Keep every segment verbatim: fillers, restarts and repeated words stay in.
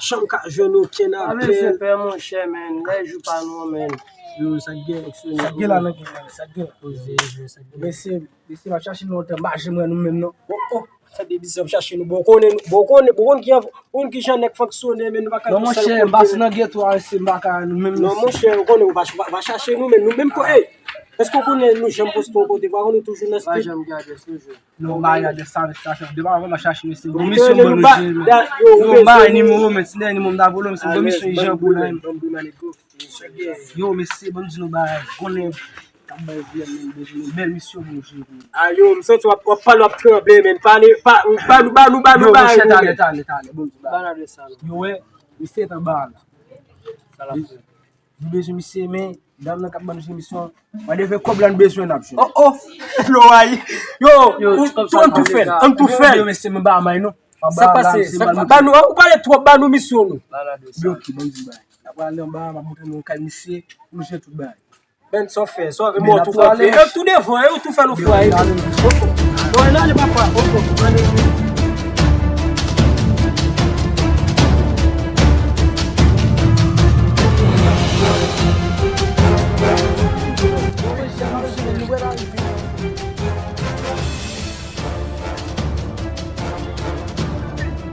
Janm ka jwenn okenn apèl. Apèl se pè, monchè, men. Lè jou pa nou an, men. Yo, sa k gen, Exo? Sa k gen la nan gen la, sa k gen? Poze, jwe, sa k gen? Mesye, mesye, m ap chache nou lontan, m pa janm wè nou menm, non. Oh, oh. Sa te di se ap chache nou. Bon, konnen, bon, konnen, bon, konn ki, konn ki jan nèg fonksyone, men nou pa ka... Non, monchè, m pase nan geto a, se m pa ka nou menm. Non, monchè, ou konnen, ou va, va, va chache nou menm, nou menm ko, ey, èske ou konnen nou janm poste yon kote, pa konnen toujou nan street? Pa janm gen adrès nou jwenn. Non, ba, gen adrès sa, sa, sa, depi avan m ap chache nou, se bon misyon ban nou jwenn, men. Yo, ba nimewo, men, si nimewo m ta volo, men se bon misyon jan pou la, men. Yo, mesye, ban m di nou bagay, konnen k ap bay vye men bezwen yon bèl misyon pou jere. A yo, m santi w ap, w ap pale, w ap tranble, men. Pale, pa, ba nou, ba nou, ba nou, ba nou, men. Yo, monchè, talè, talè, talè, bon, di ba. Yo, wè, misye t anba la. Sa l ap fè? Nou bezwen misye, men dam nan k ap ban nou jere misyon. Mande fè kòb la nou bezwen n ap jwenn. Oh, oh, lo ay. Yo, ou, tou, an tou fè l, an tou fè l. Yo, mesye, men ba may non. Sa pase, sa, ba nou, ou pale twòp, ba nou misyon nou. Yo, ki ban m di bay. N ap prale anba, m ap montre nou kay misye, nou jere tout bagay. Ben, sa w fè, sa w fè, men mwen tou kanpe. E tou devan, e ou tou fè nou fwa, e. Bon, ann ale, papa. Oke, ann ale.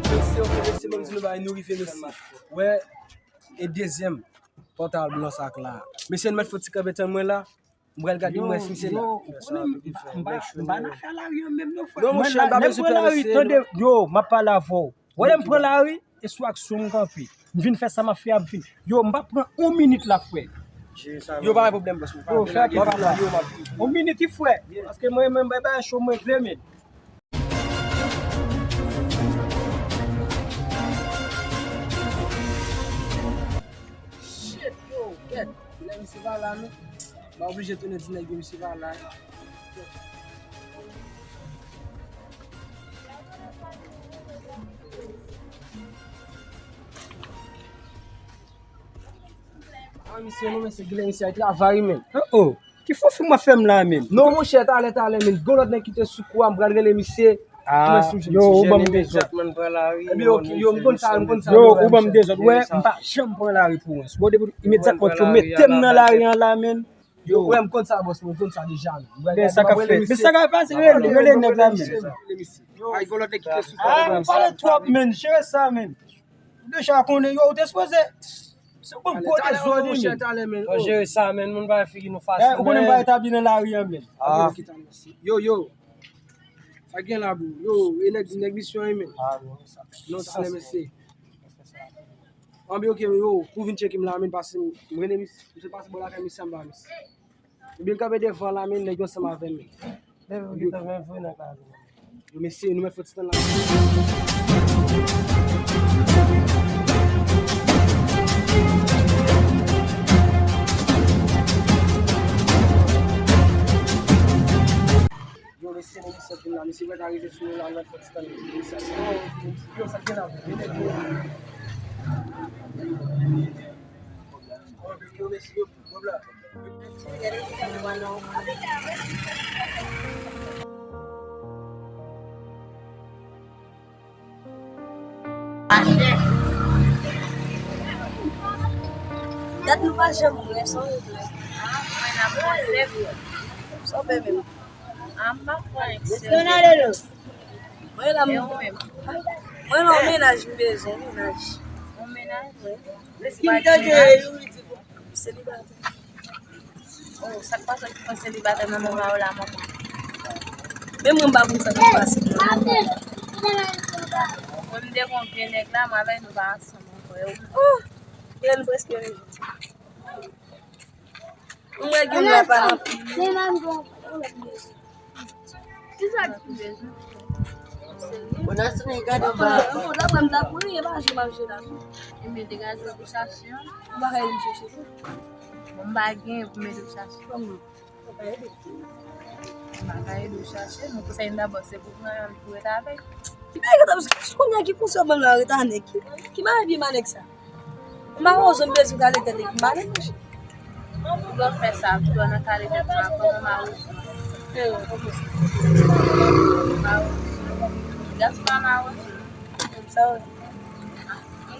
Mesye, oke, mesye, ban m di nou bagay, nou rive, mesye. Wè, e dezyèm pòtal blan sa k la. Mesye, n mèt fè yon ti kanpe tann mwen la. M pral gade mwen si misye la. Yo, yo, ou konnen m pa, m pa, m pa nan afè lari an menm non, frè. Non, monchè, m pa bezwen pè mesye, non. Yo, m ap pale avè w. Wè lè m pran lari, e sou aksyon m kanpe. M vin fè sa m ap fè a, m fin. Yo, m p ap pran yon minit la, frè. Yo, pa gen pwoblèm, bòs mwen. Yo, fè ki pa la. Yon minit, wi, frè. Paske mwen, mwen, mwen, bagay cho, mwen vle, men. Shit, yo, kèt. Nèg misye pa la, non. M oblije tounen di nèg yo misye pa la. A, misye, non, men se glen misye al travay, men. Oh, oh. Ki fofim w ap fè m la, men? Non, monchè, talè, talè, men. Gon lòt nèg ki te sou kou a, m pral rele misye. Ah, yo, ou ban m dezòd. Ebyen, ok, yo, m konn sa, m konn sa. Yo, ou ban m dezòd. Wè, m pa janm pran lari pou wans. Bon, depi imedyatman ke yo mete m nan lari an la, men. Yo, wè, m konn sa, bòs, m konn sa deja, men. Men sa k ap fèt. Men sa k ap pase, rele, rele nèg la, men. Ay, gon lòt nèg ki te sou kou a. Ah, ou pale twòp, men. Jere sa, men. Ou deja konnen, yo, ou te sipoze. Se bon, kote zòn, men. Fò jere sa, men. Moun pa figi nou fasil, men. Ou konnen m pa etabli nan lari an, men. Ah. Yo, yo. Sa gen la, bro? Yo, e nèg, nèg misyon, men. Ah, non, sa. Non, sa, men se. Anben, ok, yo, pou vin tcheke m la, men, pase m rele misye, misye pase bò lakay misye anba, misye. Ebyen, kanpe devan la, men, nèg yo ansanm avè m, men. Yo, yo, mesye, nou mèt fè ti tann la. Yo, mesye, nou sot vin la. Mesye, mwen ta rive sou nou la, mwen fè ti tann. Yo, sa gen la, men. Yo, mesye, yo, pwoblèm. Dat nou pa janm wè, sa w regle? Ah, mwen ap panse. Sa w fè menm? Ah, m pa fè anyen. Mwen la, mwen la, yon mennaj, m bezwen yon mennaj. Yon mennaj? Wi. Ou pa gen mennaj? M selibatè. Oh, sa k pase w ki fè w selibatè nan moman yo la, manman? Men mwen m pa konn sa k ap pase. Mwen m te gon vye nèg la, mwen avè nou pa ansanm ankò. Oh, e nou prèske rive. Mwen gen la pa nan pi. Kisa ki bezwen? Bon, nan sou gade ba. Bon, la mwen m ta pou e pa jwe m ap jwe la. E mete gaz la pou chache an. Ou pa ka ede m chache. Bon, m pa gen pou mete w chache. Kòman? Ou pa ka ede. M pa ka ede w chache, nou konsèy m dabò se pou pran yon pou ret avèk. Ki bagay ki ta, kounye a ki konsèy w ban m la ret a nèg ki, ki bagay byen ma nèg sa. Ou mawozo m bezwen kale tèt li, m pa nèg mouche. Ou dwe fè sa, ou dwe nan kale tèt sa, kòman mawozo? Mawozo. Gason pa mawozo. Sa w di? Yon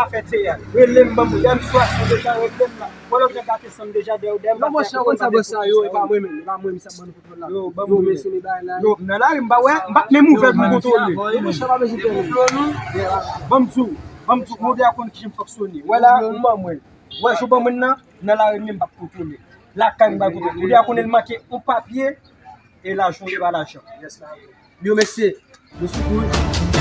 pa fè teyat. Rele m, ban m, dèyè m sitiyasyon deja, regle m la. Wè lòt jan gate san m deja, dèyè, dèyè m pa fè. Yo, bòs sa yo, e pa mwen menm, e pa mwen menm sa ban nou kontwòl la. Yo, ban m, yo, mesye, nou bay la. Yo, m nan lari, m pa wè, m pa t menm ouvè pou m kontwole. Yo, mesye, pa bezwen pè nou. Ban m di w, ban m di w, Wonder a konn kijan m fonksyone. Wè la, m ban mwen. Wè, jou ban mwen nan, nan lari, m pa p kontwole. Lakay, m pa kontwole. Wonder a konnen l manke yon papye, e lajan, li pa lajan. Yo, mesye, nou sou kout.